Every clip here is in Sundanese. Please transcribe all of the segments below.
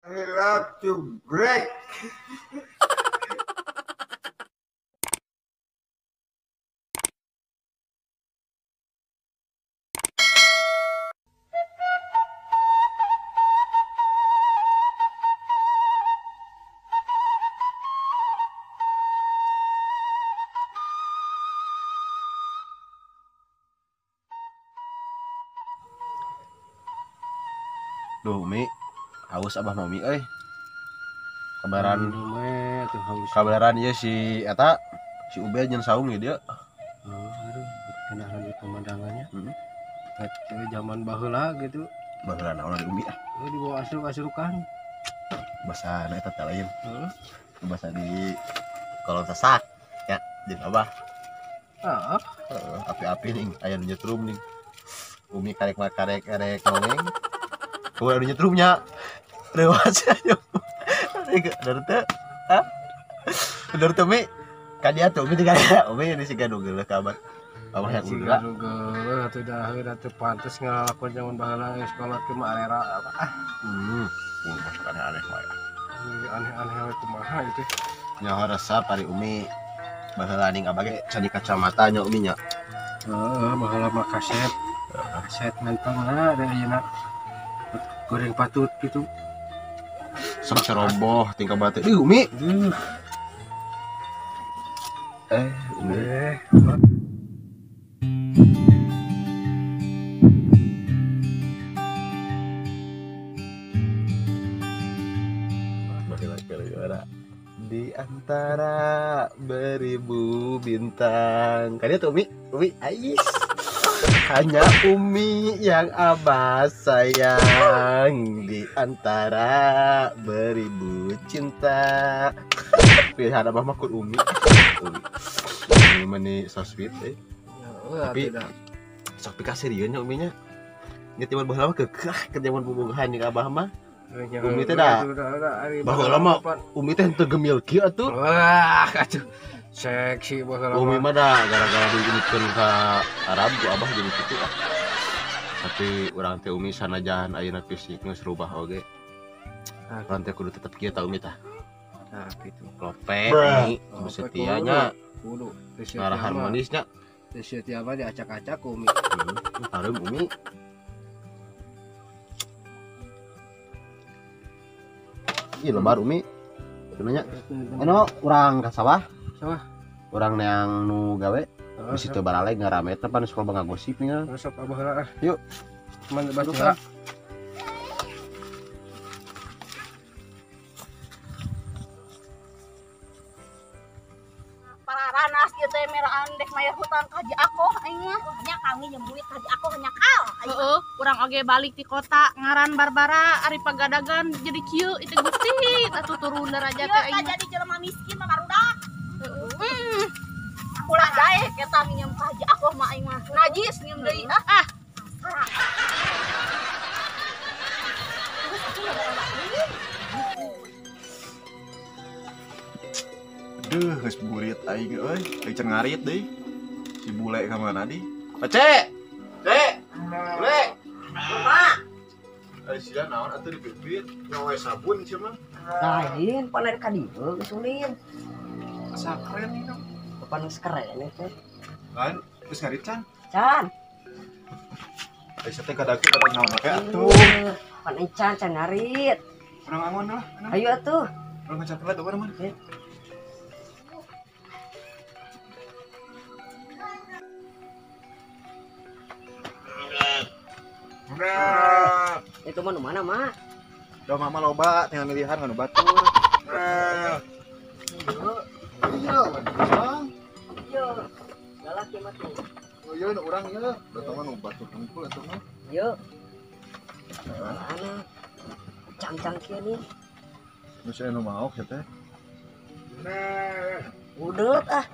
I love to break. Duh, Umi, haus abah mah Umi euy. Kabaran kabaran ieu si eta si Ubed jeung saung ieu dia. Oh, aduh, kenalan di pemandangannya. Heeh. Zaman baheula gitu. Baheula naon di Umi ah. Di bawah asruk-asrukan. Basa na eta teh lain. Heeh. Basa di kolom sasak ya jeung abah. Heeh. Heeh, api-api ning aya nu nyetrum ning. Umi karek karek karek nongeng. Udah nyetrumnya lewat aja. Bener teh, hah? Bener teh Mi, kan dia tuh Mi tinggal ya, Umi ini sih gaduh geuleuh ka abah. Abah yang udah. Gaduh geuleuh atuh dah atuh pantes ngalakuan zaman baheula sekolah ke mah arera apa ah. Masuk aneh-aneh wae. Aneh-aneh we kumaha itu. Nyaho resep ari Umi baheula ning abah ge can di kacamata nya Umi nya. Heeh, baheula mah kaset. Kaset mentong lah da ayeuna. Goreng patut gitu. Sok ceroboh tingkah batu. Ih, Umi. Umi. Di antara beribu bintang. Kan itu Umi, Umi ais. Hanya Umi yang abah sayang di antara beribu cinta. Pilihan abah mah ku Umi. Umi. Umi mah nih so sweet eh. Tapi sok pikasirieun nya Uminya. Nya timun baheula mah keukeuh ke zaman bobogohan jeung abah mah. Umi teh da. Baheula mah Umi teh henteu gemil kieu atuh. Wah, atuh. Seksi baheula. Umi mah da gara-gara diinitkeun ka Arab ku abah jadi kitu ah. Tapi urang teh Umi sanajan ayeuna fisik geus rubah oge. Urang teh kudu tetep kieu ta Umi tah. Tah kitu. Lope Umi kudu setia nya. Kudu ngarah harmonis nya. Teu setia mah diacak-acak ku Umi. Hareum Umi. Ih lebar Umi. Nanya. Eno urang ka sawah. Sawah. Urang neang nu gawe di situ baraleg ngarame teh pan sekolah ngagosip nya. Sok abah heula ah. Yuk. Man baca. Pararanas ieu teh meraan dek mayar hutang ka Haji Akoh aing mah. Nya kami nyeum duit ka Haji Akoh nyakal. Heeh, urang oge balik ti kota ngaran Barbara ari pagadagan jadi kieu itu Gusti atuh turun derajat teh aing. Jadi jelema miskin mah barudak. Heeh. Ulah daek eta nginjem ka Haji Akoh mah aing mah. Najis nginjem deui ah. Aduh, geus burit aing euy, aing can ngarit deui. Si bule ka mana di? Aceh. Cek. Bule. Bapak. Ai sia naon atuh dipipit, nyawa sabun sia mah. Lain, pan ari ka dieu geus ulin. Asa keren ieu. Bapak geus keren eta. Lain, geus ngarit can? Can. Ai sia teh kadaki kada naon we atuh. Pan encan can ngarit. Urang angon lah. Ayo atuh. Urang ngecap heula tuh mah. Udah. Itu mah nu mana, Mak? Udah mama loba tinggal milihan nganu batur. Iya, Bang. Iya. Galak ieu mah tuh. Oh iya, nu urang ieu. Eta mah nu batur hungkul eta mah. Iya. Mana? Cangcang kieu nih. Geus aya nu maok ya teh. Udet ah.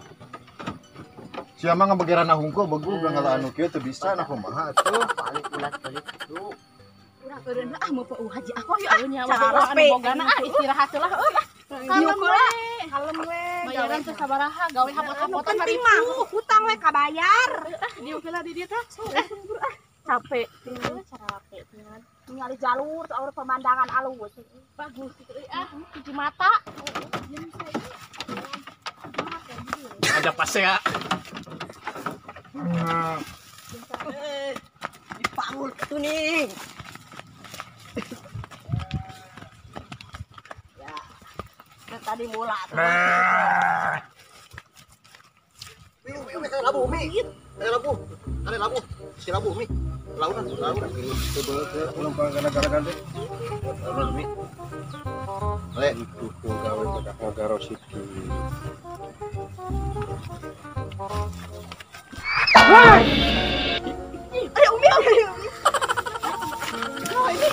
Sia mah ngabegerana hungkul begu urang ngala anu kieu teu bisa nah kumaha atuh. Balik ulat-balik kitu. Urang eureun ah mau peuh Haji Akoh yeuh ah. Nya anu bogana ah istirahat heula euy ah. Kalem we, kalem we. Bayaran teh sabaraha gawe hapot-hapotan penting mah hutang we kabayar. Ah diuk heula di dieu tah. Ah capek. Capek. Ningali jalur tuh pemandangan alus. Bagus gitu ah, cuci mata. Ada pas ya. Dipanggul tuh nih. Ya. Tadi mula tuh. Umi, kayak labu, Umi. Kayak labu. Ada labu. Si labu, Umi. Launan, launan. Belum gara-gara deh. Launan, Umi. Le, itu gawe budak ngagaro situ. Ayo Umi, Umi. Oh, ini.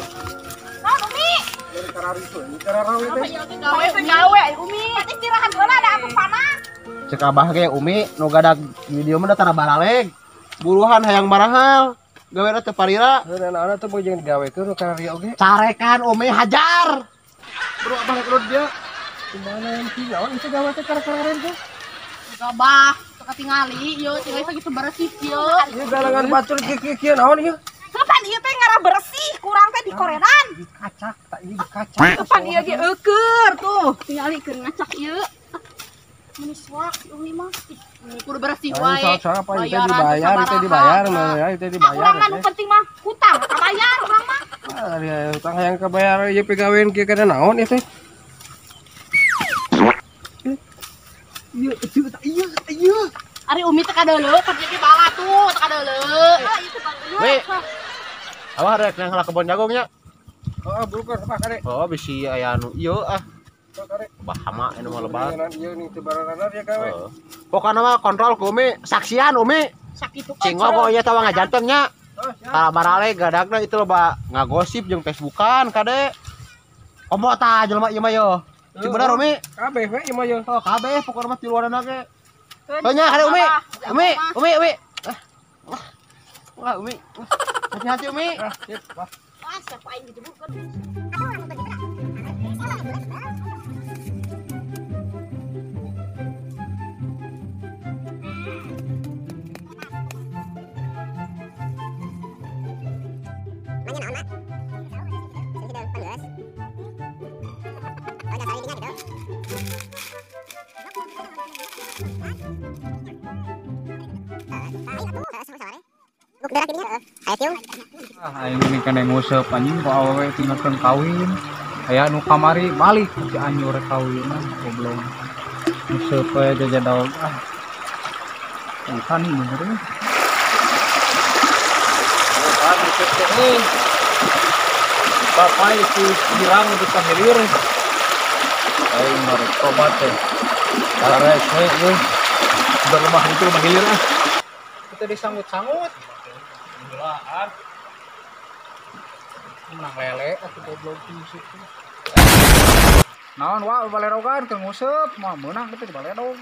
Nah, Umi. Gawe gawe Umi. Istirahat heula da aku panas. Cek abah ge Umi nu gadag video mah tara baraleg. Buruhan hayang marahal. Gawe teh parira. Heuh anak teh boh jeung digawekeun nu kararieu oge. Carekan Umi hajar. Bro abah rek dia. Kumaha yang naon itu gawe teh karek-karek teh? Abah, teu katingali ieu tinggal sakitu beresih ieu. Ieu galangan batur kieu-kieu naon ieu? Kapan ieu teh ngarah beresih, kurang teh dikorenan. Dikacak, tak ieu dikacak. Kapan ieu ge eueur tuh, tingali keur ngacak ieu. Meniswak si Umi mah. Kudu beresih wae. Apa itu dibayar, itu dibayar, mah itu dibayar. Urang mah nu penting mah hutang, kabayar urang mah. Ah, hutang hayang kabayar ieu pigawean kieu kana naon ieu teh? Ieu ieu ieu. Ari Umi teh kadeuleu, keur jadi bala tuh teh kadeuleu. Mi. Abah rek nang kebon jagung nya. Heeh, bulukeun apa kare? Oh, bisi aya anu ieu ah. Bahama anu mah lebat. Ieu nih teu baranana dia gawe. Pokona mah kontrol ku Umi, saksian Umi. Sakitu cinggo ieu teh ngajanteng nya. Tara barale gadagna itu loba ngagosip jeung Facebookan kade. Komo tah jelema ieu mah yo. Cing bener Umi. Kabeh we ieu mah yo. Oh, kabeh pokona mah tiluanana ge. Heuh nya kade Umi. Umi, Umi, Umi. Wah, Umi. Hati-hati Umi. Sip, wah. Wah, siapa aing dijebutkeun. Ah, aing ini kena nguseup anjing ku awewe tinggalkeun kawin. Aya nu kamari balik si anjur kawin ah goblok. Nguseup we jajan daun ah. Bukan bener nih. Bukan nguseup teh. Bapak itu girang di kahilir. Aing marek tobat teh. Kares we euy. Udah lemah itu lemah hilir ah. Kita disanggut-sanggut. Gelaan. Menang lele atuh goblok musik. Naon wa balerogan keur nguseup mah meunang teh baledog.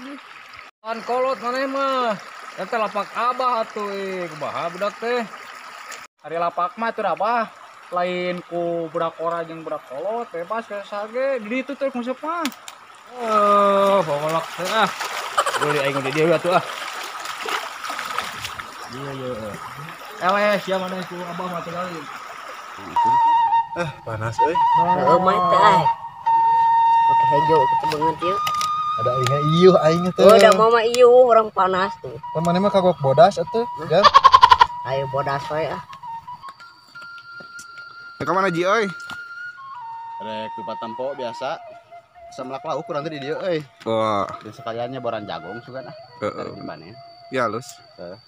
An kolot maneh mah. Eta lapak abah atuh kumaha budak teh. Ari lapak mah atuh abah lain ku budak ora jeung budak kolot bebas ka sage di ditu teh nguseup mah. Oh, bolak teh ah. Beli aing di dieu atuh ah. Iya iya. Eleh sia maneh ku abah mah tinggalin. Ah, panas euy. Heuh mah teh. Oke hejo kitu banget ieu. Ada aing ieu aing teh. Oh, da mama ieu orang panas tuh. Pan maneh mah kagok bodas atuh, ya. Ayo bodas we ah. Rek ka mana ji euy? Rek tempat tempo biasa. Samlak lauk kurang teh di dieu euy. Wah. Dan sekaliannya boran jagung sugan ah. Heeh. Dari Ya halus. Heeh.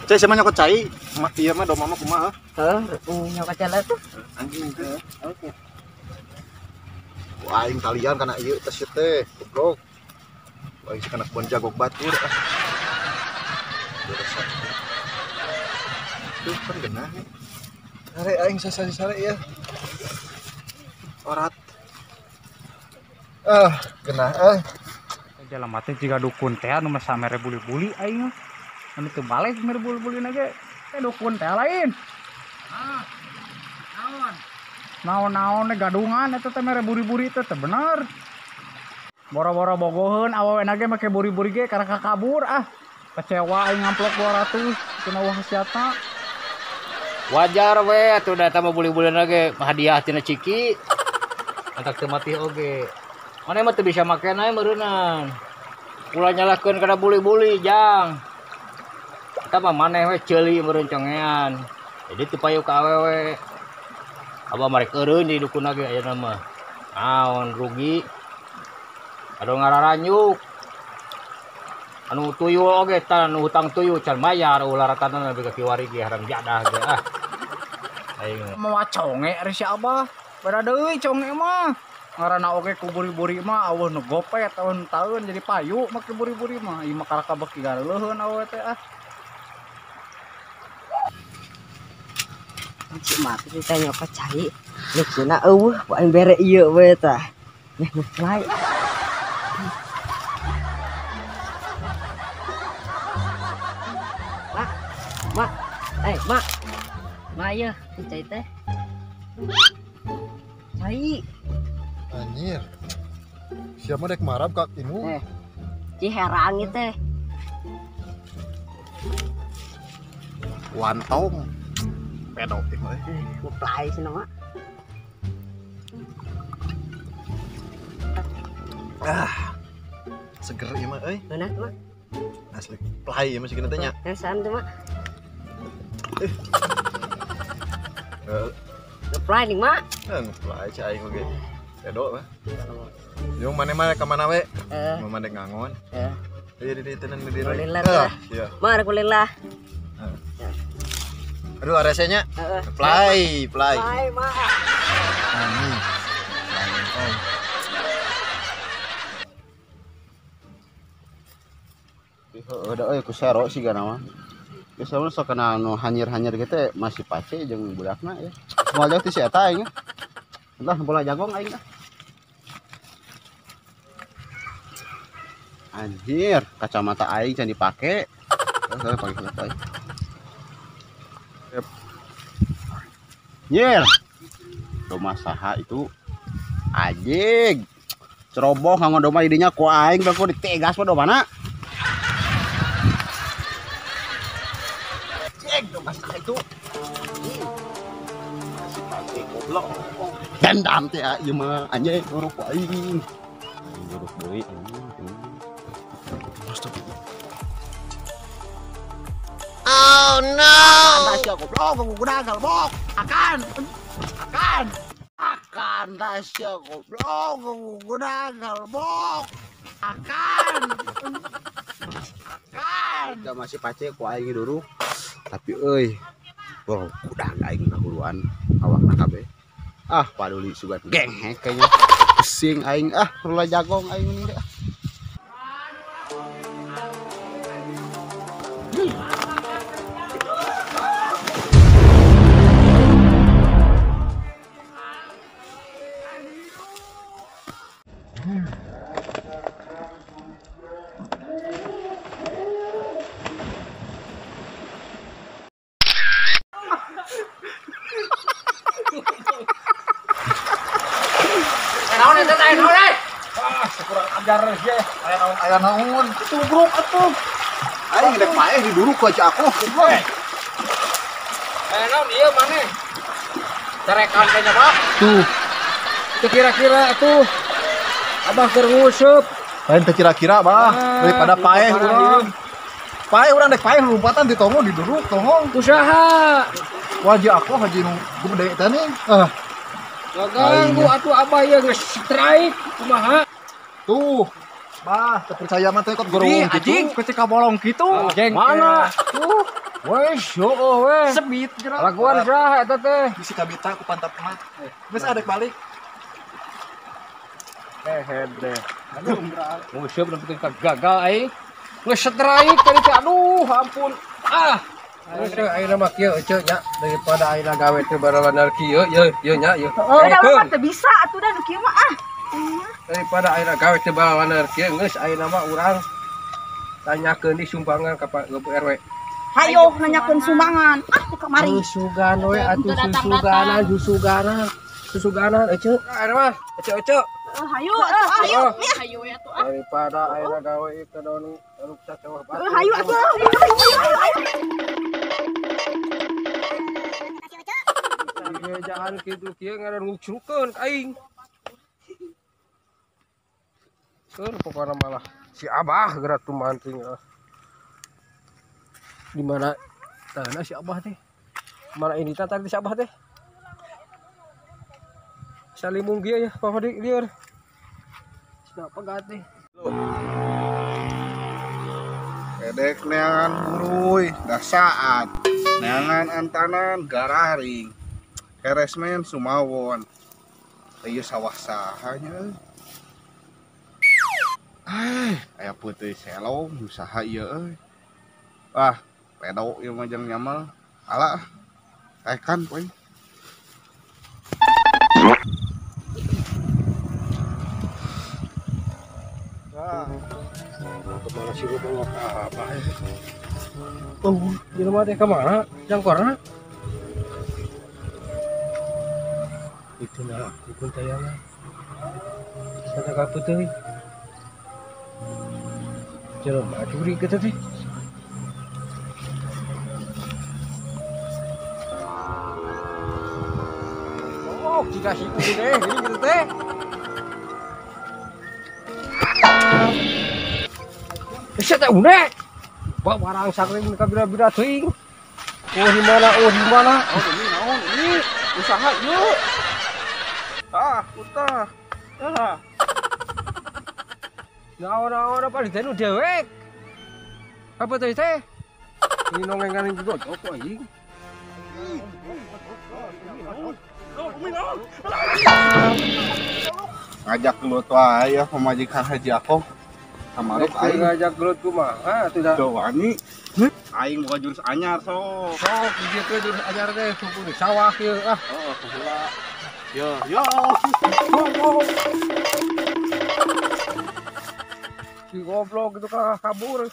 Cai sama nyokot cai, iya mah domba mah kumaha? Heuh, nyokot cai tuh. Anjing teh. Oke. Wah, aing kalian kana ieu tes teh, goblok. Wah, aing kana kebon jagok batur ah. Beresak. Tuh kan genah. Sare aing sasari-sare ya. Orat. Ah, genah eh. Jelema teh jiga dukun teh anu mah samere buli-buli aing mah. Anu teu balik mere buli-buli ge teh dukun teh lain. Ah. Naon? Naon-naon gadungan eta teh mere buri-buri teh teu bener. Boro-boro bogoheun awewena ge make buri-buri ge karek kabur ah. Kecewa aing ngamplok 200 cenah wah hasiatna. Wajar we atuh da eta mah buli-bulina ge hadiah tina ciki. Antak teu mati oge. Maneh mah teu bisa makena meureunnan. Ulah nyalahkeun kana buli-buli jang. Eta mah maneh we ceuli meureun congean. Jadi teu payu ka awewe. Abah marek eureun di dukun ge ayeuna mah. Naon rugi. Anu ngararanyuk. Anu tuyul oge tah anu hutang tuyul can mayar ulah ratana nepi ka kiwari ge haram jadah ge ah. Aing mawa conge ari si Abah. Beda deui conge mah. Ngaranna oge ku buri-buri mah aweuh nu gopet aweuh nu taeun jadi payu make buri-buri mah. Ieu mah karaka beuki gareuleun awewe teh ah. Cik mati teh nyokot cai. Luksuna eueuh ku aing bere ieu we tah. Meh ngeplay. Mak, mak, mak. Mak ieu cai teh. Cai. Anjir. Siapa dek marab kak inu? Ci herang ieu teh. Wantong. Pedok ieu mah. Ngeplay cenah mak. Ah. Seger ieu mah euy. Beunah mak. Asli play ieu mah sigana teh nya. Hesan teh mak. Ngeplay nih mak. Ngeplay cai aing oge. Pedok mah. Jeung maneh mah ka mana we? Heeh. Mah dek ngangon. Heeh. Ieu di dieu tenan di dieu. Kulillah. Iya. Mak rek kulillah. Aduh arese-nya. Play, play. Play mak. Anjing. Heueuh da euy ku sero sigana mah. Geus lamun sok kana nu hanyir-hanyir gitu masih pace jeung budakna ya. Moal jauh ti si eta aing. Entah bola jagong aing ah. Anjir, kacamata aing can dipake. Terus pake kacamata aing. Nyir. Domba saha itu? Anjing. Ceroboh nganggo domba idinya ku aing baku ditegas mah domana. Cek domba saha itu? Masih pakai goblok. Dendam teh ieu mah anjing uruk aing. Aing uruk deui anjing. Oh no. Tasya goblok, kuda galbok. Akan. Akan. Akan tasya goblok, kuda galbok. Akan. Akan. Udah masih pace ku aing dulu. Tapi euy, wow, kuda aing ngahuruan awakna kabeh. Ah, paduli sugan genghek kayaknya. Pusing aing ah, rula jagong aing ini deh. Ajar ye, aya naon? Tubruk atuh. Aing rek paeh diduruk ku aja aku. Aya naon ieu maneh? Carekan teh nya, Pak. Tuh. Teu kira-kira atuh. Abah keur nguseup. Lain teu kira-kira, Bah. Daripada paeh urang. Paeh urang rek paeh lompatan di tongo diduruk tongo. Usaha. Wajah aku haji nu gede teh nih. Ah. Ganggu atuh abah ieu geus strike kumaha? Tuh, bah, terpercaya mah teh kot gorong gitu. Anjing, ketika bolong gitu. Mana? Tuh. Wes, yo we. Sebit geura. Laguan saha eta teh? Bisi kabita ku pantap mah. Geus adek balik. Hede. Aduh, nguseup nepi ka gagal aing. Geus strike tadi teh aduh, ampun. Ah. Ayeuna ayeuna mah kieu eceu nya daripada ayeuna gawe teh barabanar kieu ye ye nya ye. Udah mah teu bisa atuh da nu kieu mah ah. Daripada ayeuna gawe teh barabanar kieu geus ayeuna mah urang tanyakeun di sumbangan ka Pak RW. Hayo nanyakeun sumbangan. Ah ku kamari. Susugan we atuh susuganan susuganan. Susuganan eceu. Ayeuna mah eceu eceu. Hayu atuh hayu. Hayu we atuh ah. Daripada ayeuna gawe ieu don ruksak cawah batu. Hayu atuh. Hayu. Ngejaan kitu kieu ngaran ngucrukeun ka aing. Keur pokona malah si Abah geura tumanting ah. Di mana tanah si Abah teh? Mana ini tadi si Abah teh? Salimung kieu ya, Pak Fadi lieur. Cenah pegat teh. Edek neangan buruy, dah saat. Neangan antanan gararing. Heresmen sumawon. Ieu sawah saha nya. Aya putih selong usaha ieu euy. Ah, pedo ieu mah jeung nyamel. Ala. Ekan poe. Ah. Kemana sih gua apa ya? Oh, jelema teh kemana? Jangkorna? Itu nah, aku tayangna. Sada ka puteuy. Jelema curi kitu teh. Oh, jika si deh, gini gitu teh. Sia teh une. Bawa barang sakring ka bira-bira teuing. Oh di mana? Oh di mana? Oh ini naon ini? Usaha yuk. Ah, utah. Ah. Naon-naon apa ditenu dewek? Apa teh teh? Ini nongengan itu apa anjing? Ngajak gelut wae ya pamajikan Haji Ako. Kamaruk aing ngajak gelut kumaha atuh da. Tuh wani. Aing boga jurus anyar sok. Sok ieu teh jurus anyar teh suku di sawah ieu ah. Heeh, kuhula. Yo yo. Si goblok itu kalah kabur.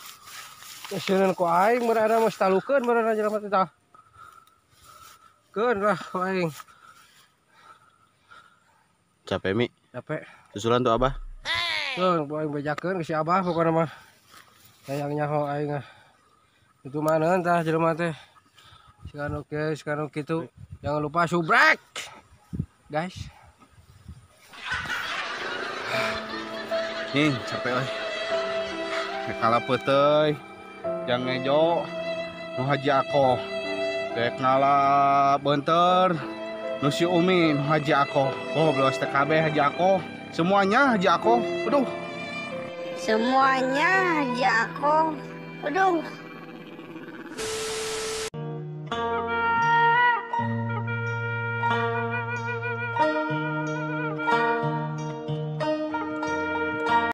Seuneun ku aing meureun mah talukeun meureun jelema teh tah. Keun lah ku aing. Capek Mi? Capek. Susulan tuh Abah. Tuh, aing bejakeun ke si Abah pokona mah. Hayang nyaho aing ah. Itu mana entah jelema teh. Sekarang oke, sekarang kitu. Jangan lupa subrek. Guys. Nih, capek euy. Kalah peuteuy. Jang ngejo nu Haji Ako. Dek ngala beunteur nu si Umi nu Haji Ako. Goblok TKB Haji Ako. Semuanya Haji Ako. Aduh. Semuanya Haji Ako. Aduh.